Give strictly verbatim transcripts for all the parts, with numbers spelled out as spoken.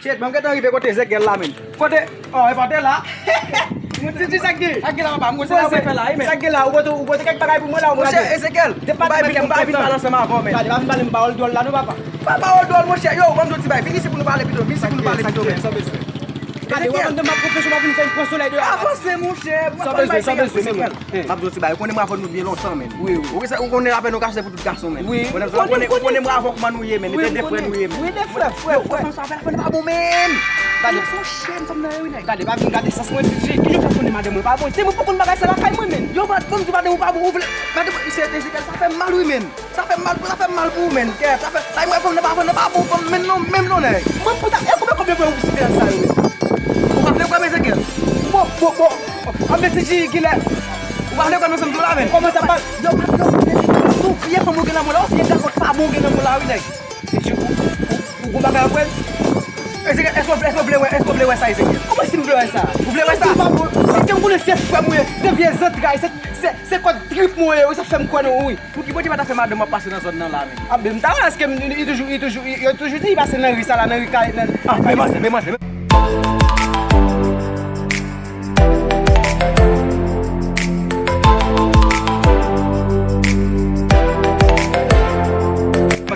Shit, mwen gentan rive kote Ezekiel la, men. Kote? Oh, e pa te la. Mwen ti di sa k gen. Sa k gen la, papa? Mwen se la mwen fè la, wi, men. Sa k gen la? Ou pote, ou pote kèk bagay pou mwen la, ou Monchè, Ezekiel, ou pa vin pale, m pa vin pale ansanm avè w, men. Gade, pa vin pale m pawòl dwòl la, non, papa. Pa pawòl dwòl, monchè. Yo, ban m di yon ti bagay. Vin isit pou nou pale pito. Vin isit pou nou pale pito, men. Sa w bezwen? Gade, w ap vin pale m ap pwofesyon, w ap vin fè m pran solèy deyò. Avanse, monchè. Sa w bezwen, sa w bezwen, men. M ap di yon ti bagay. Ou konnen mwen avè nou byen lontan, men. Wi, wi. Ou konnen, ou konnen lapèn nou kache pou tout gason, men. Wi. Ou konnen, ou konnen mwen avè w kòman nou ye, men. Nou te de frè nou ye, men. Wi, de frè, frè, frè. Sa fè pa bon, men. Gade. Gade, pa vin gade sans mwen, Titi. Ki jan w fè konnen madanm mwen pa bon? Se mwen pou konn bagay sa lakay mwen, men. Yo, bat, ban m di madanm ou pa bon, ou vle. Madanm, se Ezekiel, sa fè m mal, wi, men. Sa fè m mal, sa fè m mal pou ou, men. Kè, sa fè, sa mwen fè m nan pa, nan pa bon, fè m, men non, men non, nèg. Mwen pou ta, e konbyen, konbyen fwa ou site sa yo, men? Ou pa vle kwè, men, Ezekiel? Bon, bon, bon. An, men, Titi, kilè? Ou pa vle kwè nan sa m di w la, men. Kòman sa pa? Yo, yo, se yon vye fanm ou gen nan men w la, yon vye gason pa bon ou gen nan men w la, wi, nèg. Titi, ou, ou, ou gon bagay ap wè? Ezekiel, èske w vle, èske w vle wè, èske w vle wè sa, Ezekiel? Kòman si m vle wè sa? Ou vle wè sa? Titi, pa bon. Titi, m konnen se frè m ou ye, se vye zantray, se, se, se kòd trip mwen ou ye, wi, sa fè m kwè nan ou, wi. Pou ki bò Dye pa ta fè madanm w ap pase nan zòn nan la, men? A, men m ta wè, èske m, li toujou, li toujou, li, yo toujou di li pase nan ri sa la, nan ri kay, nan, ah, men manzè, men manzè, men.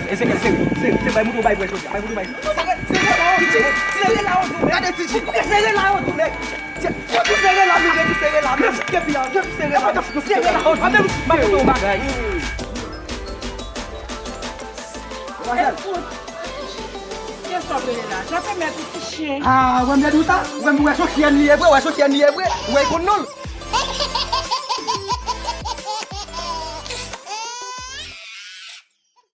Ezekiel, sere, sere, sere, bay mouton, bay bwè jodi a, bay mouton, bay. Sere, sere la, Titi, sere la, yo tou, nèg. Gade, Titi, sere la, yo tou, nèg. Yo tou sere la, men, yo tou sere la, men. Depi a, yo tou sere la, men. Sere la, yo tou, men. Bay mouton, bagay. Demoiselle. Kiyès w ap rele la? Jan te mèt ou ti chen. Ah, wè m te di w sa? Wè m wè se yon chen li ye vre, wè se yon chen li ye vre. Wè, l konn non l.